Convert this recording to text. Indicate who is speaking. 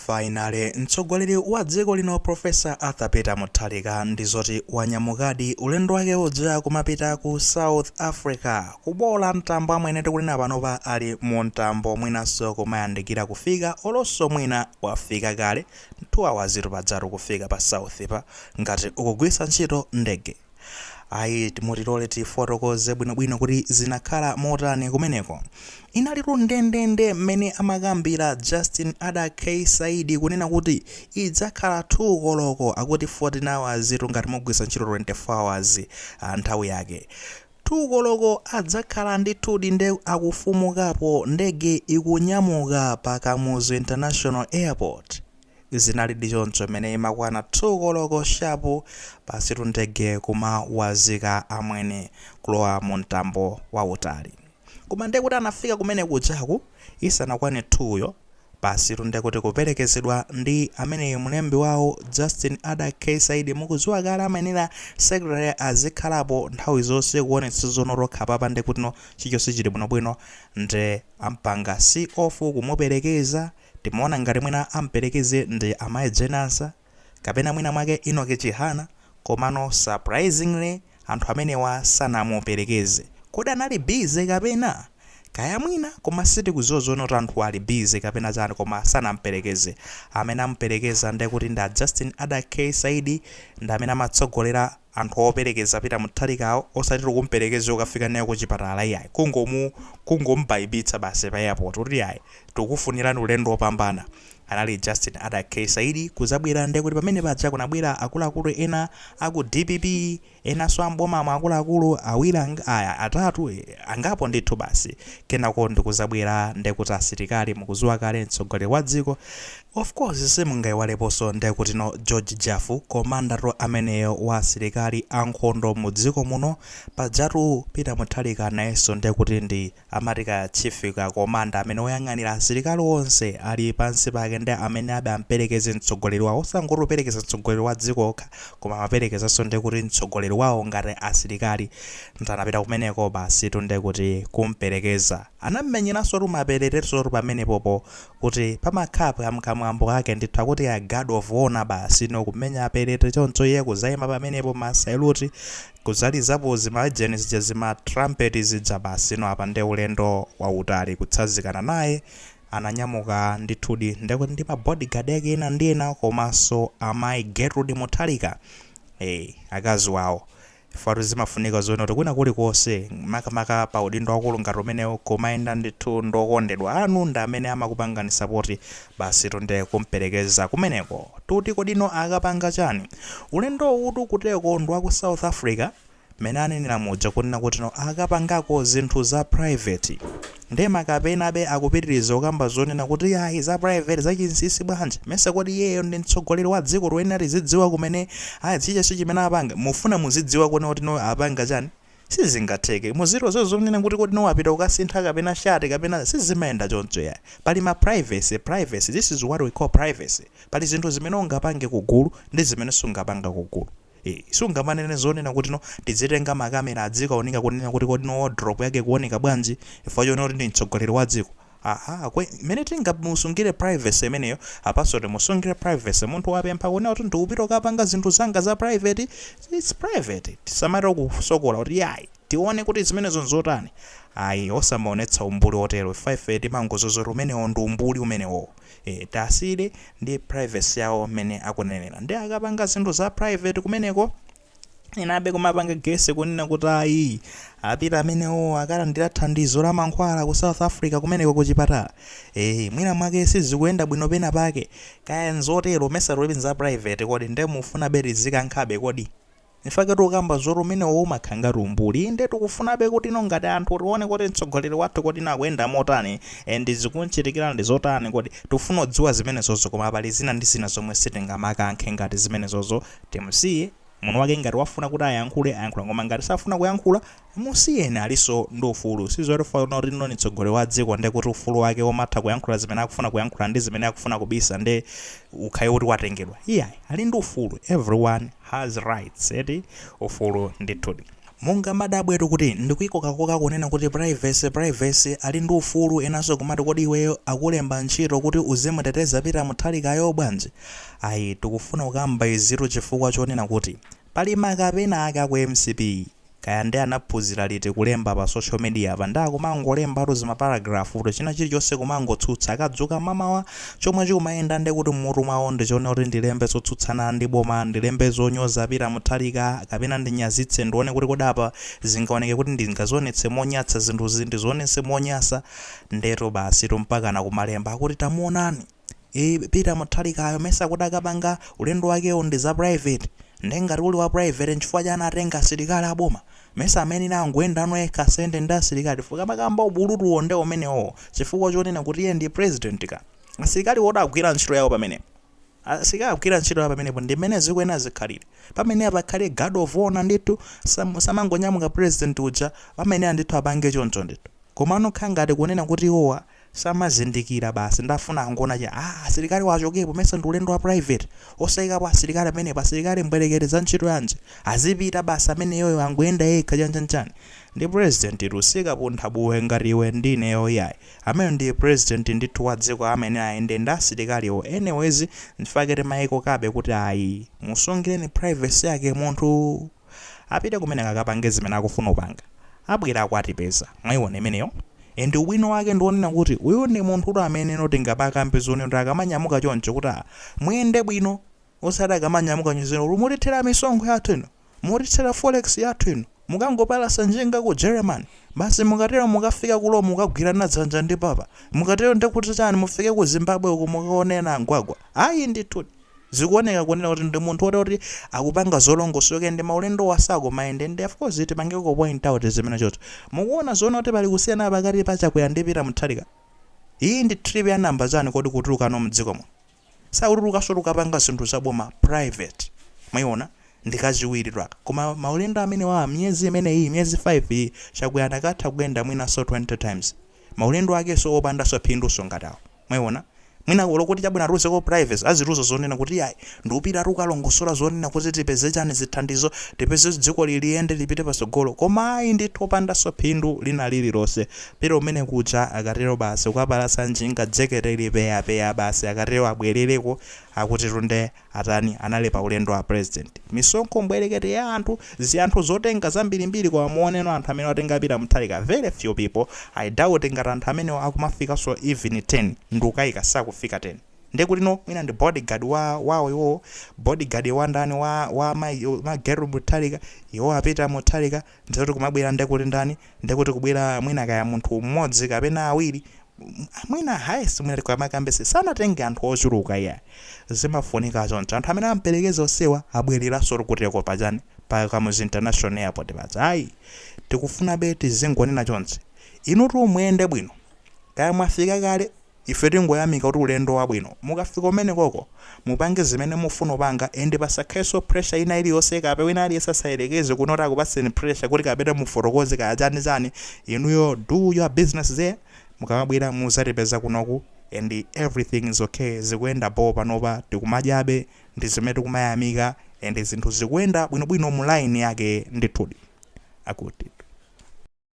Speaker 1: Finally, mtsogoleri wa dziko lino Professor Arthur Peter Mutharika ndizoti wanyamukadi ulendo wake uja kumapita ku South Africa, kubola mtambo. Amwene, tikunena panopa ali mu mtambo, mwinanso kumayandikira kufika, olonso mwina wafika kale. 2 hours padzatu kufika pa South pa ngati ukugwiritsa ntchito ndege. Ayi, mutilole tifotokoze bwinobwino kuti zinakhala motani kumeneko. Inalitu ndendende mmene amakambira Justin Ada K Saidi kunena kuti idzakhala 2 koloko, akuti 14 hours ngati mugwiritsa ntchito 24 hours nthawi yake. 2 koloko adzakhala ndithudi nde akufumukapo, ndege ikunyamuka pa Kamuzu International Airport. Zinali choncho, imene imakwana 2 koloko sharp, pasitu ndege kumawazika amwene, kulowa mu mtambo wautali. Koma ndekuti anafika kumene kujaku isanakwane 2yo. Pasitu ndekuti kuperekezedwa ndi amene mlembi wawo Justin Ada K Saidi. Mukudziwa kale, amayenera secretary azikhalapo nthawi zonse kuonetsa zonotokha papa, ndekuti no chilichonse chili bwinobwino. Nde ampanga see off, kumuperekeza. Timaona ngati mwina amperekeze ndi amayi Jane Ansah kapena mwina mwake Enoch Chihana, komano surprisingly anthu amenewa sanamuperekeze. Kodi anali busy kapena kaya mwina? Koma sitikudziwa zoona kuti anthu ali busy kapena chani, koma sanamperekeze. Amene amuperekeza ndekuti ndi a Justin Ada K Saidi, ndi amene amatsogolera anthu operekeza Peter Mutharikawo. Osati tikumperekeza ukafika naye ku chipatala, iyayi, kungombayibitsa basi pa airport kuti yayi, tikufunirani ulendo wopambana. Anali Justin Ada K Saidi. Kuzabwera ndekuti pamene paja kunabwera akuluakulu ena aku DPP, enanso ambomamo, akuluakulu awiri aya atatu, angapo ndithu basi. Kenako ndikuzabwera ndekuti asilikali. Mukuziwa kale mtsogoleri wa dziko, of course simungayiwaleponso ndekuti no George Jaffu, commander ameneyo wa asilikali ankhondo mu dziko muno. Pajatu Peter Mutharika nayenso ndekuti ndi amatika chief ka commander amene woyang'anira asilikali onse ali pansi pake, ndi amene abe amperekeze mtsogoleri wawo. Osangoti uperekeza mtsogoleri wa dziko okha, koma amaperekezanso ndekuti mtsogoleri wawo ngati asilikali. Ntanapita kumeneko basi tunde kuti kumperekeza, anammenyeranso tumapererenso pamenepopo kuti pamakhala kamwambo ake ndithu, akuti a guard of honor basi no kumenya aperete choncho, iye kuzayima pamenepo, ma salute, kuzalizapo zimajeni zija, zima trumpet zija basi no. Apa nde ulendo wautali kutsazikana naye. Ananyamuka ndithudi ndekuti ndi ma bodyguard ake ena ndi ena, komanso amayi Gertrude Mutharika, akazi wawo. Fatu zimafunika zoona kuti kwina kulikonse, makamaka pa udindo wakulu ngati umenewo, kumayenda ndithu ndokondedwa anu, ndi amene amakupangani support. Basi tunde kumperekeza kumeneko. Tuti kodino akapanga chani ulendo utu kuteko ndi waku South Africa? Mmene anenera muja kunena kuti no akapangako zinthu za private, ndiye makapenabe akupitiriza kukamba zonena kuti ayi, za private, zachinsinsi bwanji? Mese kodi iyeyo ndi mtsogoleri wa dziko, toyenera tizidziwa kumene ayi chichonse chimene apanga? Mufuna muzidziwa kuona kuti no apanga chani? Sizingatheke. Muzito zonena kuti kodi no wapita kukasintha kapena shati kapena, sizimayenda choncho ya. Pali ma privacy, privacy, this is what we call privacy. Pali zinthu zimene ungapange kugulu ndi zimene sungapanga kugulu. Sungamanene zonena kuti no tizitenga makamera adzikaoneka kunena kuti kodi no wardrobe yake kuoneka bwanji, chifukwa chonena kuti ndi mtsogoleri wa dziko. Aha, kwe imene tingamusungire privacy imeneyo, apanso timusungire privacy. Munthu wapempha kunena kuti ndikupita kukapanga zinthu zanga za private, it's private. Tisamati kusokola kuti yayi, tione kuti zimenezo nzotani. Ayi, osamaonetsa umbuli otero. Ifefe timangozozoti umenewo ndi umbuli umenewo. Tasire ndi privacy yawo mmene akunenera. Ndi akapanga zinthu za private kumeneko, inabe kumapanga guess kunena kuti ayi, apita amenewo akalandira thandizo la mankhwala ku South Africa kumeneko kuchipatala. Mwina mwake sizikuyenda bwino pena pake, kaya nzotero. Mesa za private kodi? Nde mufuna be tizikankhabe kodi? Ifake tikukamba zoti umenewo umakhala ngati umbuli. Inde, tikufunabe kuti ino ngati anthu tione kuti mtsogoleri wathu kodi nakuyenda motani and zikunchitikira ndi zotani kodi. Tikufuna kudziwa zimenezozo, koma pali zina ndi zina zomwe sitingamakankhe ngati zimenezozo. Timusiye muno wake. Ngati wafuna kuti ayankhule, ayankhula, koma ngati safuna kuyankhula, musiyeni, aliso ndi ufulu. Sizoti kuti ino ni mtsogoleri wa dziko ndi kuti ufulu wake womatha kuyankhula zimene akufuna kuyankhula ndi zimene akufuna kubisa ndi ukhale kuti watengedwa. Iyayi, ali ndi ufulu. Everyone has rights, eti? Ufulu ndithudi. Mungamadabwetu kuti ndikuikokakoka kunena kuti privacy, privacy, ali ndi ufulu, enanso kumati kodi iweyo akulemba ntchito kuti uzimuteteza Peter Mutharikayo bwanji? Ayi, tikufuna kukamba izitu chifukwa chonena kuti pali makapena ake aku mcp, kaya ndi anaphunzira liti kulemba pa social media pa, ndi akumangolembatu zima paragraph kuti china chilichonse kumangotsutsa. Akadzuka mamawa, chomwe chikumayenda ndi kuti mmutu mwawo ndichoona kuti ndilembe zotsutsana ndi boma, ndilembe zonyoza Peter Mutharika, kapena ndinyazitse, ndione kuti kodapa zingaoneke kuti ndingazionetse monyatsa zinthuzi, ndizionetse monyasa. Ndeto basi tumpakana kumalemba akuti tamuonani e, Peter Mutharikayo, mesa kuti akapanga ulendo wakewo ndi za private? Ndengati uli wa private, nchifukwa chani atenga asilikali aboma? Mesa amene angoyenda ano yekha, asende ndi asilikali? Fuka makamba ubulutuwo nde umenewo, chifukwa chonena kuti iye ndi president ka. Asilikali woti agwira ntchito yawo pamenepo, asilikali agwira ntchito yawo pamenepo, ndi mmene zikuyenera zikhalire. Pamene pakhale guard of honor ndithu, samangonyamuka president uja pamene ndithu apange choncho ndithu. Komano kha ngati kunena kuti iwowa samazindikira basi, ndafuna angona cha asilikali wachokepo, mesa ndi ulendo wa private, osayikapo asilikali amenepo? Asilikali mbwerekere za ntchito yanji? Azipita basi, ameneyoyo angoyenda yekha, chanchanchani. Ndi president tusika puntha buwe ngati iwe ndineyo, yayi. Amene ndi president ndithu wa dziko amene ayende ndi asilikaliwo. Anyways, ndifakete maiko kabe kuti ayi, musungireni privacy yake munthu, apite kumene kakapange zimene akufuna upanga, abwera akwatipeza. Mwayiona imeneyo? And ubwino wake ndionena kuti uyu ndi munthu kuti amene noti ngapakambe zone kuti akamanyamuka choncho kuti muyende bwino, osati akamanyamuka nyuzino mutithera misonkho yathu ino, mutithera forex yathu ino, mukangopalasa njinga ku German basi, mukatero mukafika ku Rome mukagwirana dzanja ndi papa, mukatero ndikuti chani, mufike ku Zimbabwe uku mukaonena ngwagwa. Ayi ndithu, zikuoneka kunena kuti ndi munthu woti kuti akupanga zolongosoka ndi maulendo wasako mayende. Ndi of course timangeko point out zimene chocho. Mukuona zoona kuti pali kusiyana pakati pa Chakwera ndi Peter Mutharika? Iyi ndi trip ya namba chani kodi kutulukano mdziko muno? Sakutulukanso tukapanga zinthu zaboma private, mwayiona? Ndikachiwiri twaka. Koma maulendo amene wa miyezi imeneyi, miyezi 5 iyi, Chakwera anakatha kuyenda mwinanso 20 times, maulendo akenso opandanso phinduso ngatawo, mwayiona? Mwina lokuti chabwino atuzeko privacy, azituzo zonena kuti yayi, ndikupita tukalongosola zonena kuti tipeze chani, zithandizo tipeze, dziko liliyende lipite pasogolo. Koma ayi ndithu, opandanso phindu lina lililonse. Pita umene kuja, akatero basi ukapalasa njinga, jekete ili peyapeya basi, akatero abwerereko, akuti tunde atani, anali pa ulendo wa president. Misonkho mbwerekete ya anthu, ziyanthu zotenga zambirimbiri, koma muoneno anthu amene watenga Peter Mutharika, very few people. I doubt ngati anthu amenewo akumafikanso even 10, ndikukayika sakufika 10. Ndekuti no mwina ndi bodyguard wa wawo iwowo, bodyguard wa ndani, wa Mageru Mutharika, iwo apita Mutharika, ndikuti kumabwera ndekuti ndani, ndekuti kubwera mwina kaya munthu mmodzi kapena awiri mwina highest, mwina tikamakambese sanatenge anthu ochuluka. Iya, zimafunika choncho. Anthu amene amperekeza onsewa abwereranso kuteko pachani, pa Kamuzu International Airport paja. Ayi, tikufunabe tizingonena chonchi, inutu muyende bwino. Kaya mwafika kale, ife tingoyamika kuti ulendo wabwino. Mukafika umene koko mupange zimene mufuna upanga, and pasakhalenso pressure ina iliyonse, kape wina aliyense asayerekeze kunoti akupatseni pressure kuti kapena mufotokoze kaya chani chani. Inuyo do your business there, mukamabwera muzatipeza kunoku, and everything is okay, zikuyenda bo panopa, tikumadyabe ndi zimene tikumayamika, and zinthu zikuyenda bwinobwino mu line yake ndithudi. Akuti